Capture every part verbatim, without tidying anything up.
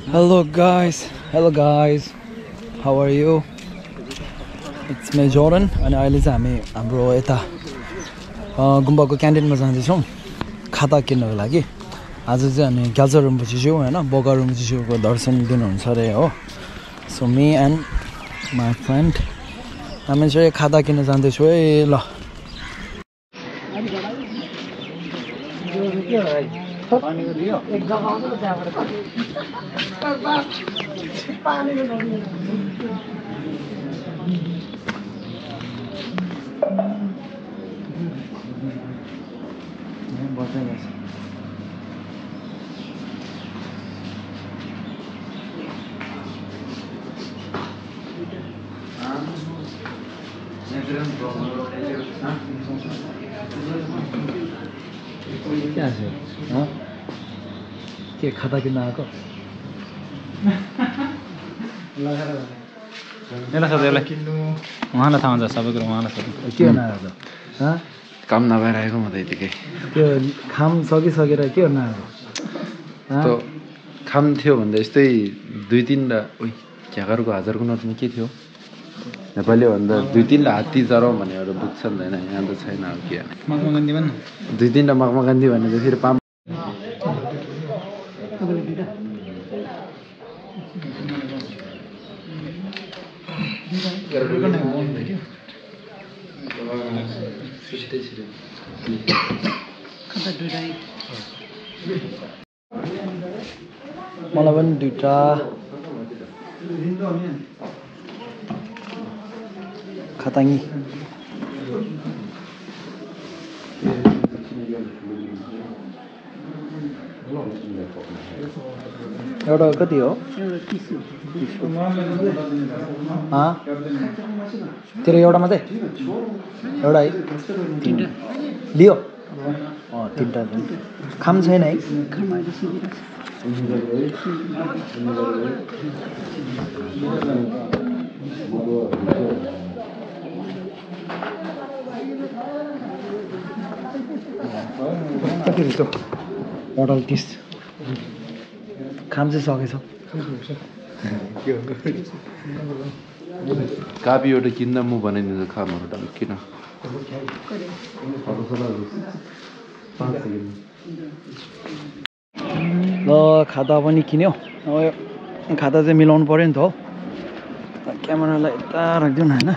Hello guys, hello guys, how are you? It's me Jordan. अनि अहिले चाहिँ हामी हाम्रो यता अ, गुम्बाको क्यान्टिनमा जाँदैछौँ खाता किन्नको लागि। आज चाहिँ अनि ग्याल्सा रिम्पोछेज्यू होइन, बोका रिम्पोछेज्यूको दर्शन दिनुहुन्छ अरे हो। So me and my friend, हामी चाहिँ खाता किन्न जाँदैछौँ है। ल क्या छ? हँ? के खाता किन्न आएको? यसलाई सोध, यसलाई। उहाँलाई थाहा हुन्छ सबै कुरो, उहाँलाई सोध। के हो नआएको? हँ? काम नभएर आएको म त यतिकै। त्यो काम सकिसकेर के हो नआएको? हँ? त्यो काम थियो भन्दा यस्तै दुई तिनवटा, उही, झ्याकारको हजारको नोटमा के थियो? नेपाली भन्दा दुई तिनवटा हात्ती चराउँ भनेर बुझ्छ नि त होइन? यहाँ त छैन अब के गर्ने। महात्मा गान्धी भन् न। दुई तिनवटा महात्मा गान्धी भने त फेरि पाम। मलाई पनि दुइटा खताङ्गी। एउटा कति हो? अँ? तेरो एउटा मात्रै? एउटा है? तिनवटा। लियो? अँ, तिनवटा। खाम छैन है? कति रहेछ? होटल तिस। खाम चाहिँ सकेछ। कापी एउटा किन्दा म बनाइदिन्छु खामहरू त किन? पाँच सेकेन्ड। ल, खाता पनि किन्यो। अब यो खाता चाहिँ मिलाउनु पऱ्यो नि त हौ। क्यामेरालाई यता राखिदिउँ न, होइन?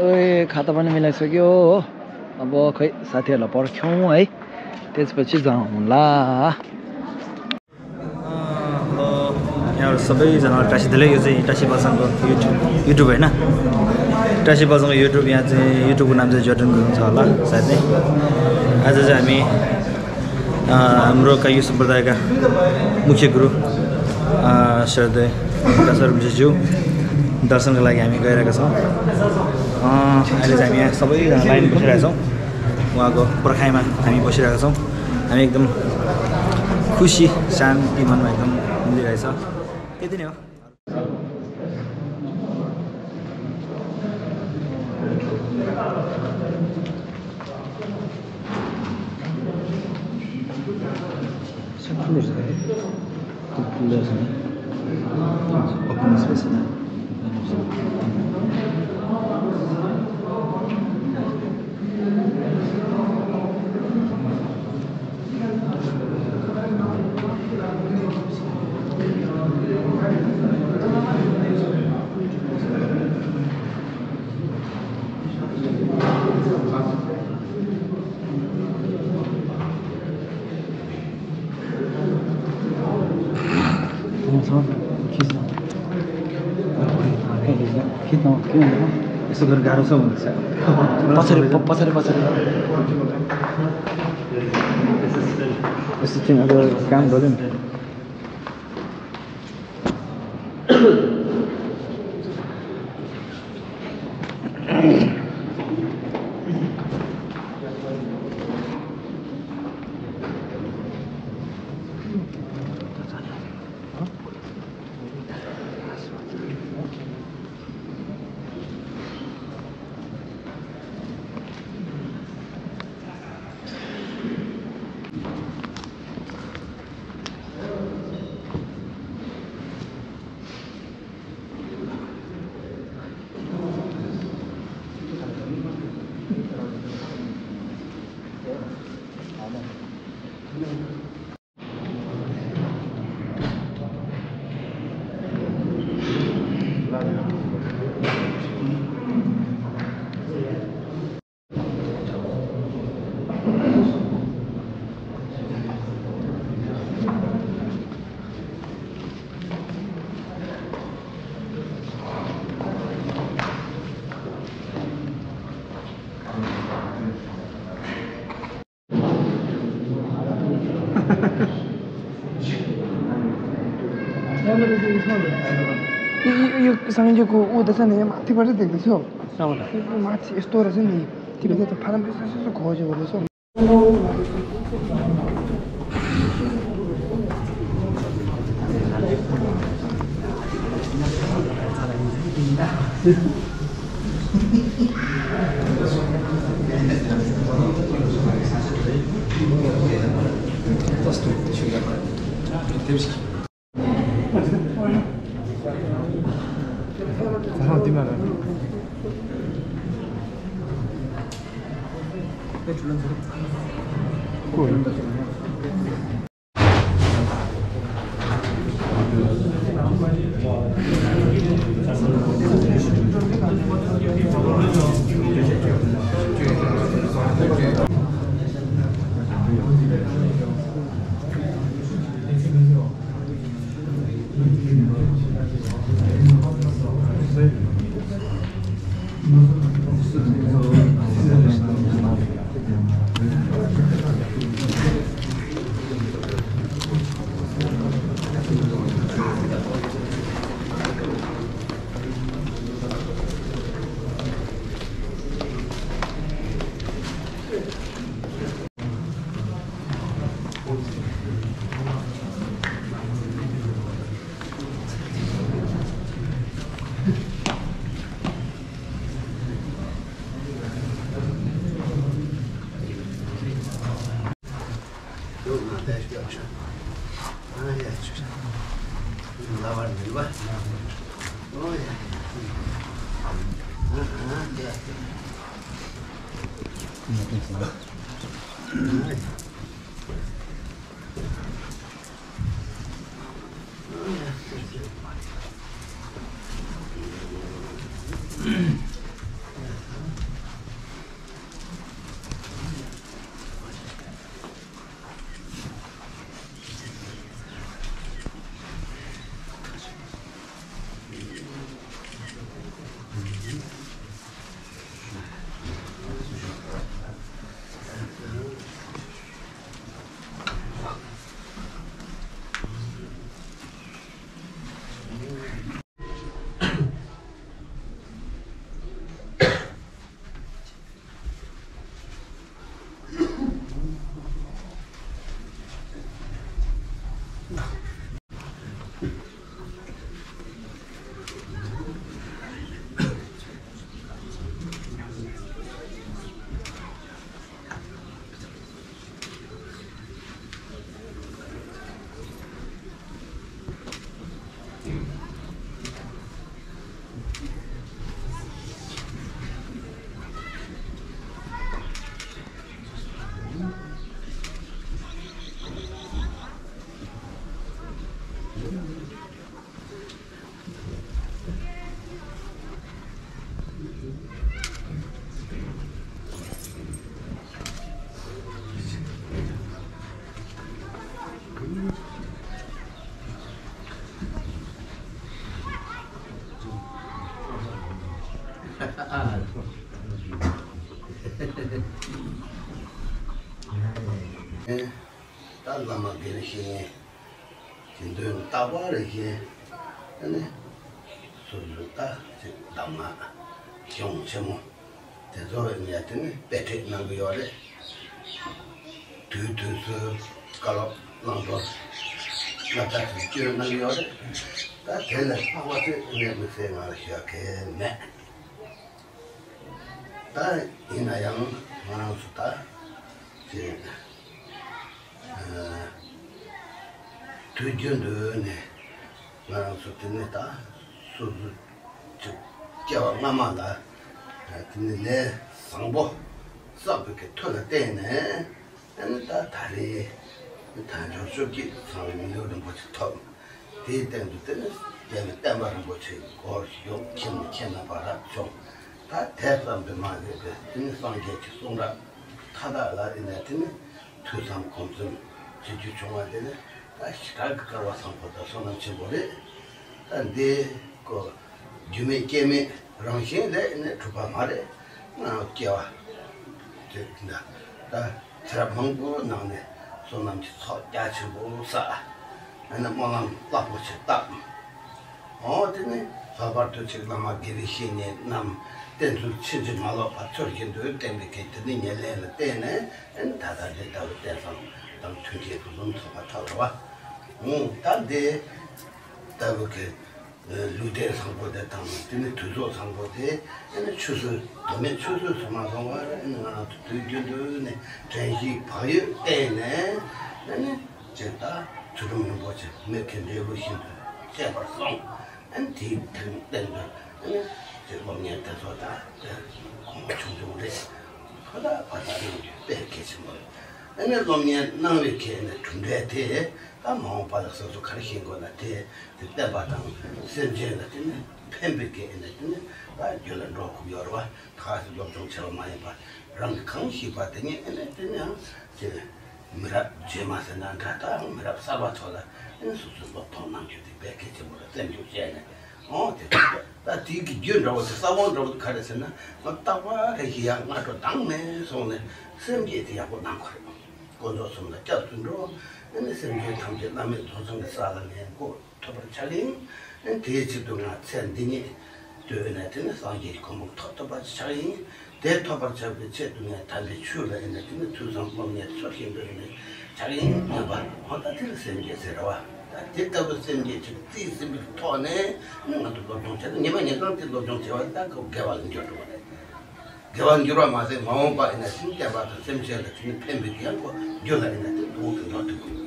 ओए, खाता पनि मिलाइसक्यो हो। अब खै साथीहरूलाई पर्ख्यौँ है, त्यसपछि जाउँला। अँ, हेलो, यहाँहरू सबैजनालाई टासी धेरै, यो चाहिँ टासी बासाङको युट्युब, युट्युब होइन, टासी बासाङको युट्युब। यहाँ चाहिँ युट्युबको नाम चाहिँ जोर्डन गुरुङ छ होला सायद नै। आज चाहिँ हामी अ, हाम्रो कायु सम्प्रदायका मुख्य गुरु, अ, श्रद्धेय डाक्टर रिम्पोछेज्यू दर्शनको लागि हामी गइरहेका छौँ। अ, अहिले चाहिँ हामी यहाँ सबैजना लाइन बसिरहेका छौँ। उहाँको पर्खाइमा हामी बसिरहेका छौँ। हामी एकदम खुसी, शान्ति मनमा एकदम मिलिरहेछ। त्यति नै हो। के त के हो? यसो गरेर गाह्रो छ भन्दैछ। पछाडि, प-, पछाडि, पछाडि। यसो चाहिँ अब काम गऱ्यो नि। यो, यो, यो सँगै यो को ऊ दछ नि, माथि बाट देख्दैछु। अँ, होला। यो माथि यस्तो रहेछ नि, तिमीले त फारम यस्तो, यस्तो, यस्तो खोज्यो भनेछ। ད་བླ་མ་དགེ་བའི་བཤེས་གཉེན་གྱི་མདུན་རྟག་པར་བཞེངས། ཨ་ནི་སོ་སོའི་ད་ཅིག་གདམས་ངག་གཞུང་ཆེན་མོ་དེ་ཚོ་ཡང་དེ་ནི་དཔེ་ཁྲིད་གནང་གི་ཡོད་རེད། དུས་དུས་སུ་བཀའ་སློབ་བླང་དོར་སློབ་གྲྭ་དུ་བསྐྱོད་གནང་གི་ཡོད་རེད། ད་དེ་ལས་ལྷག་པ་ཅིག་ངས་མི་ཚེ་ནང་ལ་ཞུ་ཡག་གི་མེད། ད་ཡིན་ན་ཡང་ང་རང་ཚོ་ད་ཅིག་ཨ་དུས་རྒྱུན་དུ་ནས་ང་རང་ཚོ་དེ་ནས་ད་སོ་སོ་ཅིག་སྐྱེ་བ་སྔ་མ་ལ་དེ་ནས་ལས་བཟང་པོ་བསགས་པའི་གི་མཐུ་ལ་བརྟེན་ནས། ཨ་ནི་ད་ད་རེས་དལ་འབྱོར་བཅོ་བརྒྱད་ཚང་བའི་མི་ལུས་རིན་པོ་ཆེ་ཐོབ། དེའི་སྟེང་དུ་དེ་ནི་རྒྱལ་བའི་བསྟན་པ་རིན་པོ་ཆེའི་སྒོར་ཡོད། ཁྱིམ་ནས་ཁྱིམ་ནས་བར་རབ་བྱུང་། ད་དེ་ཙམ་དུ་མ་ཟད་པའི་དེ་ནི་སངས་རྒྱས་ཀྱི་གསུང་རབ་མཐའ་དག་ལ་ཨེ་ནས་དེ་ནི་ཐོས་བསམ་སྒོམ་གསུམ་བྱེད་རྒྱུ་བྱུང་བ་དེ་ནི་ད་ཞེ་དྲག་གི་སྐལ་བ་བཟང་པོ་དང་བསོད་ནམས་ཆེན་པོ་རེད། ད་འདི་ཀོ་རྒྱུ་མེད་རྐྱེན་མེད་རང་བཞིན་ལས་ནི་གྲུབ་པ་མ་རེད། ང་སྐྱེ་བ་དེ་འདྲ་ད་ཚེ་རབས་མང་པོའི་ནང་ནས་བསོད་ནམས་ཀྱི་ཚོགས་རྒྱ་ཆེན་པོ་བསགས། ཨ་ནི་སྨོན་ལམ་རླབས་པོ་ཆེ་བཏབ། འོ་དེ་ནི་ལྷག་པར་དུ་ཅིག་བླ་མ་དགེ་བའི་བཤེས་གཉེན་རྣམས་བསྟེན་ཚུལ་ཕྱིན་ཅི་མ་ལོག་པ་ཚུལ་བཞིན་དུ་བསྟེན་པའི་གེགས་དེ་ནི་ཉེར་ལེན་ལ་བརྟེན་ནས་ཨ་ནི་ད་ལྟ་འདི་ལྟ་བུ་བསྟན་བསམ་དང་མཐུན་རྐྱེན་ཕུན་སུམ་ཚོགས་པ་ཐོབ་རེད་བ། འོ་ད་འདི་ལྟ་བུ་གི་ལུས་རྟེན་བཟང་པོ་དེ་དང་དེ་ནི་དུས་ཚོད་བཟང་པོ་དེ་ཨ་ནི་ཆུད་ཟོས་དོན་མེད་ཆུད་ཟོས་སུ་མ་སོང་བར་ཨ་ནི་ང་རང་ཚོ་དུས་རྒྱུན་དུ་ནི་དྲན་ཤེས་བག་ཡོད་བསྟེན་ནས་ཨ་ནི་ཇི་ལྟར་ཚུལ་ཁྲིམས་རིན་པོ་ཆེ་མི་ཁའི་འབྲས་བུ་བཞིན་དུ་བཅས་པར་སོང་། ཨ་ནི་དེའི་སྟེང་དུ་ཨ་ནི་ཅིག་སློབ་གཉེར་དེ་ཚོ་དང་དེ་གོང་མ་ཆུང་ཆུང་རེད། ཁོ་ད་བར་ཐག་གནང་རྒྱུ་དཔེ་གལ་ཆེན་པོ་རེད། ཨ་ནི་སློབ་གཉེར་གནང་བའི་ཁེ་ནས་གྲུབ་འབྲས་དེ་ད་མ་འོངས་པ་ལ་སོ་སོ་ག་རེ་ཤེས་དགོས་ན་དེ་དེ་བསྟན་པ་དང་སེམས་ཅན་ལ་དེ་ནི་ཕན་པའི་ཁེ་ནས་དེ་ནི་ད་རྒྱུད་ལ་འགྲོ་དགོས་ཡོད་རེད་བ། ད་ག་སེ་སློབ་སྦྱོང་བྱས་པ་མ་ཡིན་པ་རང་གིས་གང་ཤེས་པ་དེ་ཉིད་ཨ་ནི་དེ་ནི་ཡང་དེ་ནི། མི་རབས་རྗེས་མ་ཟེར་ན་འདྲ། ད་མི་རབས་གསར་པ་ཚོ་ལ་ཨེ་སོ་སོའི་སློབ་སྟོན་གནང་རྒྱུ་དེ་དཔེ་གལ་ཆེན་པོ་རེད། སེམས་ཤུགས་བྱས་ནས་ཨོ་དེ་ད་དེའི་གི་རྒྱུ་འདྲ་བོ་དེ་ས་བོན་འདྲ་བོ་དེ་ག་རེ་ཟེར་ན་ང་རྟག་པར་རེ་ཞིག་ཡང་སྔ་དྲོ་ལངས་ནས་སོང་ནས་སེམས་བསྐྱེད་དེ་ཡག་པོ་གནང་དགོས་རེད། དཀོན་མཆོག་གསུམ་ལ་སྐྱབས་སུ་འགྲོ། ཨེ་ནས་སེམས་ཅན་ཐམས་ཅད་བླ་མེད་རྫོགས་བྱང་གི་ས་ལ་ངས་འགོད། ཐོབ་པར་བྱ་གི་ཡིན། དེའི་ཆེད་དུ་ང་ཚེ་འདི་ཉིད་དུ་ཨེ་ནས་དེ་ནི་སངས་རྒྱས་ཀྱི་གོ་འཕང་ཐོབ་ཐུབ་པར་བྱ་གི་ཡིན། དེ་ཐོབ་པར་བྱ་བའི་ཆེད་དུ་ངས་དམ་པའི་ཆོས་ལ་ཨེ་ནས་དེ་ནི་ཐོས་བསམ་སློབ་གཉེར་ཚུལ་བཞིན་དུ་ཨེ་ནས་བྱ་གི་ཡིན་སྙམ་པ་འོ་ད་དེ་ལ་སེམས་བསྐྱེད་ཟེར་བ། ད་དེ་ལྟ་བུ་སེམས་བསྐྱེད་ཅིག་རྩིས་ཟིན་པའི་ཐོག་ནས་ནི་ང་ཚོ་སློབ་སྦྱོང་བྱས་ན་ཉི་མ་ཉིན་གང་དེ་སློབ་སྦྱོང་བྱས་པ་ད་ཁོ་དགེ་བ་ལ་འགྱུར་འགྲོ་བ་རེད། དགེ་བ་འགྱུར་བ་མ་ཟད་མ་འོངས་པ་ཡིན་ན་སེམས་བསྐྱེད་པ་དང་སེམས་ཅན་ལ་དེ་ནི་ཕན་པའི་ཡང་ཁོ་རྒྱུ་ལ་ཡིན་ན་དེ་འདུག་གི་འགྲོ་ཐུབ་ཀྱི།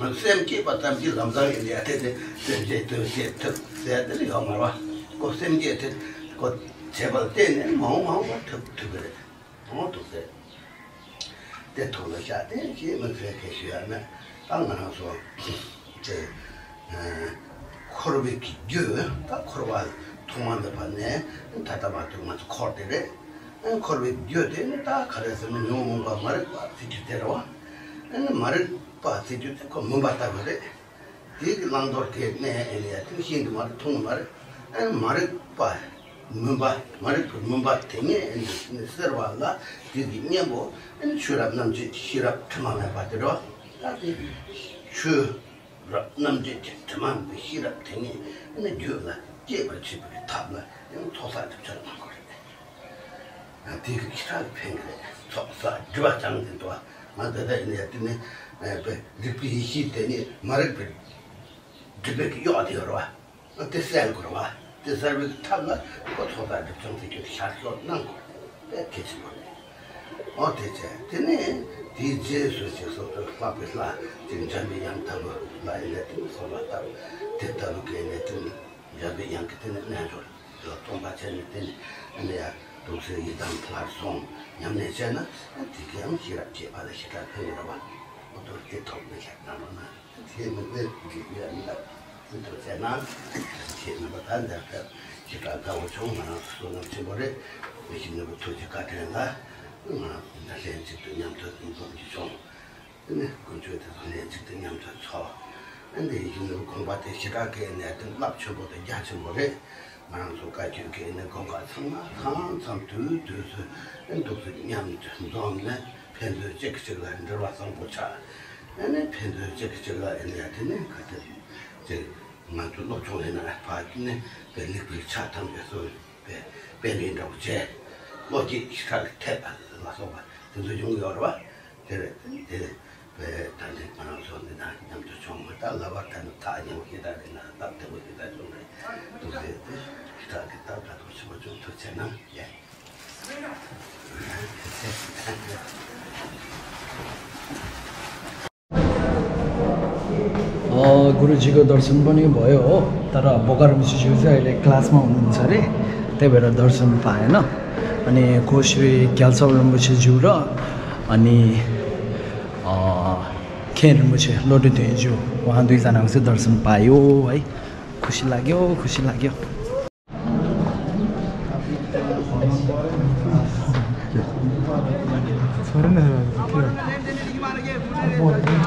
ང་སེམས་བསྐྱེད་པ་ཙམ་གྱིས་ལམ་སང་ཡིན་ཡ་དེ་དེ་སེམས་བསྐྱེད་དོན་བྱེད་ཐུབ་ཟེར་དེ་ལ་ཡོད་མ་རེད་བ། ཁོ་སེམས་བསྐྱེད་དེ་ཁོ་བྱས་པ་ལ་བརྟེན་ནས་མ་འོངས་མ་འོངས་པ་ཐུབ་ཐུབ་ཀྱི་རེད། འོང་འདུག་ཟེར། དེ་ཐོག་ལ་བཞག་སྟེ་ཞེས་མི་ཚེ་གལ་ཞུ་ཡ་ན་ད་ང་རང་ཚོ་ཅེས། འཁོར་བའི་གི་རྒྱུ་ད་འཁོར་བ་ཐོག་མ་མེད་པ་ནས་ད་ལྟ་བར་དུ་ང་ཚོ་འཁོར་དེ་རེད། འཁོར་བའི་རྒྱུ་དེ་ནི་ད་ག་རེ་ཟེར་ན་ཉོན་མོངས་པ་མ་རིག་པ་ཟེར་རྒྱུ་དེ་རེད་བ། མ་རིག་པ་ཟེར་རྒྱུ་དེ་ཁོ་མུན་པ་ལྟ་བུ་རེད། དེ་གི་བླང་དོར་དེ་གནས་ཨེ་ནས་ཡ་དེ་ཤེས་ཀྱི་མ་རེད། མཐོང་གི་མ་རེད། མ་རིག་པ་མུན་པ་མ་རིག་པའི་མུན་པ་དེ་ངས་ཨེ་ནས་སེལ་བ་ལ་དེ་གི་གཉེན་པོ་ཨེ་ནས་ཆོས་རབ་རྣམ་འབྱེད་ཀྱི་ཤེས་རབ་དྲི་མ་མེད་པ་དེ་རེད་བ། ད་དེ་ཆོས་རབ་རྣམ་འབྱེད་ཀྱི་དྲི་མ་མེད་པའི་ཤེས་རབ་དེ་ངས་ཨེ་ནས་རྒྱུད་ལ་སྐྱེད་པར་བྱེད་པའི་ཐབས་ལ་ཨེ་ནས་ཚོགས་བསགས་སྒྲིབ་སྦྱང་གནང་དགོས་རེད། དེ་གི་ཁྱི་ཁྲག་ཕན་གི་རེད། ཚོགས་བསགས་སྒྲིབ་པ་སྦྱང་གི་འདུག་ང་ད་ལྟ་ཡིན་ཡ་དེ་ནི་རིག་པའི་ཡེ་ཤེས་དེ་ནི་མ་རིག་པའི་སྒྲིབ་པའི་གི་གཡོག་དེ་ཡོད་རེད་བ། དེ་སེལ་དགོས་རེད་བ། དེ་སེལ་བའི་ཐབས་ལ་ཁོ་ཚོགས་བསགས་སྒྲིབ་སྦྱང་དེ་གི་ཤར་ཤོག་གནང་དགོས་རེད། དཔེ་གལ་ཆེན་པོ་རེད། འོ་དེ་བྱས་དེ་ནི་དེའི་རྗེས་སུ་ཅིག་སོ་སོའི་ལྷག་པའི་ལྷ་ཅིག་འཇམ་པའི་དབྱངས་ལྟ་བུ་ལ་ཡིན་ལས་དེ་ནི་གསོལ་བ་བཏབ། དེ་ལྟ་བུ་གི་ནས་དེ་ནི་འཇམ་པའི་དབྱངས་ཀྱི་དེ་ནི་རྣལ་འབྱོར་ལ་སྟོང་པ་བྱས་ནས་དེ་ནི་ཨ་ནི་ཡ་འདུག་སེ་ཡི་དམ་ལྷར་སོང་ཉམས་ལེན་བྱས་ན་དེ་གའང་ཤེས་རབ་སྐྱེས་པ་ལ་ཞེ་དྲག་ཕན་ཡོད་རེད་བ། འོ་དོ་དེ་ཐོག་ནས་ཞག་གནང་རོགས་གནང་། དེ་མི་དཔེ་དགེ་བའི་ཡ་ལ་མི་ཐུབ་བྱས་ན་ཁྱེད་རྣམ་པ་ད་འདི་ལྟར་ཞེ་དྲག་དགའ་བོ་བྱུང་། ང་རང་བསོད་ནམས་ཆེན་པོ་རེད། དེ་བཞིན་ནོར་བུ་ཐུགས་ཀྱི་བཀའ་དྲིན་ལ་ང་རང་ལྷན་ཅིག་ཏུ་མཉམ་དུ་འཛོམས་རྒྱུ་བྱུང་། དེ་ནས་དཀོན་མཆོག་དེ་ཚོ་ལྷན་ཅིག་ཏུ་མཉམ་དུ་འཚོགས། ཨ་ནི་ཡིན་ནོར་བུ་དགོངས་པ་དེ་ཞེ་དྲག་གི་གནད་དོན་རླབས་ཆེན་པོ་དང་རྒྱ་ཆེན་པོ་རེད། ང་རང་ཚོ་བཀའ་བརྒྱུད་ཀྱི་ནི་དགོན་ཁག་ཚང་མ་ཚང་ཚང་དུས་དུས་སུ་ཨེ་འདུག་སེ་མཉམ་དུ་འཛོམས་ནས་ཕན་ཚུན་གཅིག་གིས་གཅིག་ལ་འབྲེལ་བ་བཟང་པོ་ཆགས། ཨ་ནི་ཕན་ཚུན་གཅིག་གིས་གཅིག་ལ་ཨེ་ནས་དེ་ནས་ག་དེ་ཅིག་ང་ཚོ་སློབ་ཆུང་ཡིན་ན་ཕ་དེ་ནས་དཔེ་ལེགས་སྤེལ་ཆགས་ཐང་པའི་སོ་དཔེ་དཔེ་ལེན་འདྲ་བོ་བྱས། བློ་སྐྱེད་ཞིག་ཁྲག་གི་ཐེབས་ལ་སོགས་པ་དེ་ཚོ་ཡོང་གི་ཡོད་རེད་བ། དེ་རེད། དེ་རེད། བས་ད་ནི་ང་རང་ཚོ་འདི་དང་མཉམ་དུ་བྱུང་བ་ད་ལབ་པ་ད་ནི་ཐག་ཉེ་བོ་ཞིག་ད་རེད་ན་སྟབས་བདེ་བོ་ཞིག་ད་བྱུང་རེད། འདུག་ཟེར་ཏེ་ཞིག་ད་གི་སྟབས་ད་ཐུགས་ཆེ་བ་ཅུང་ཐུགས་ཆེ་ན་ཡ། अ, गुरुजीको दर्शन पनि भयो हो। तर बोका रिम्पोछे ज्यू चाहिँ अहिले क्लासमा हुनुहुन्छ अरे, त्यही भएर दर्शन पाएन। अनि कोश्री ग्याल्छा रिम्पोछे ज्यू र अनि, अ, खेन रिम्पोछे लोटु धुइँज्यू, उहाँ दुईजनाको चाहिँ दर्शन पायो है। खुसी लाग्यो, खुसी लाग्यो। छोडेन।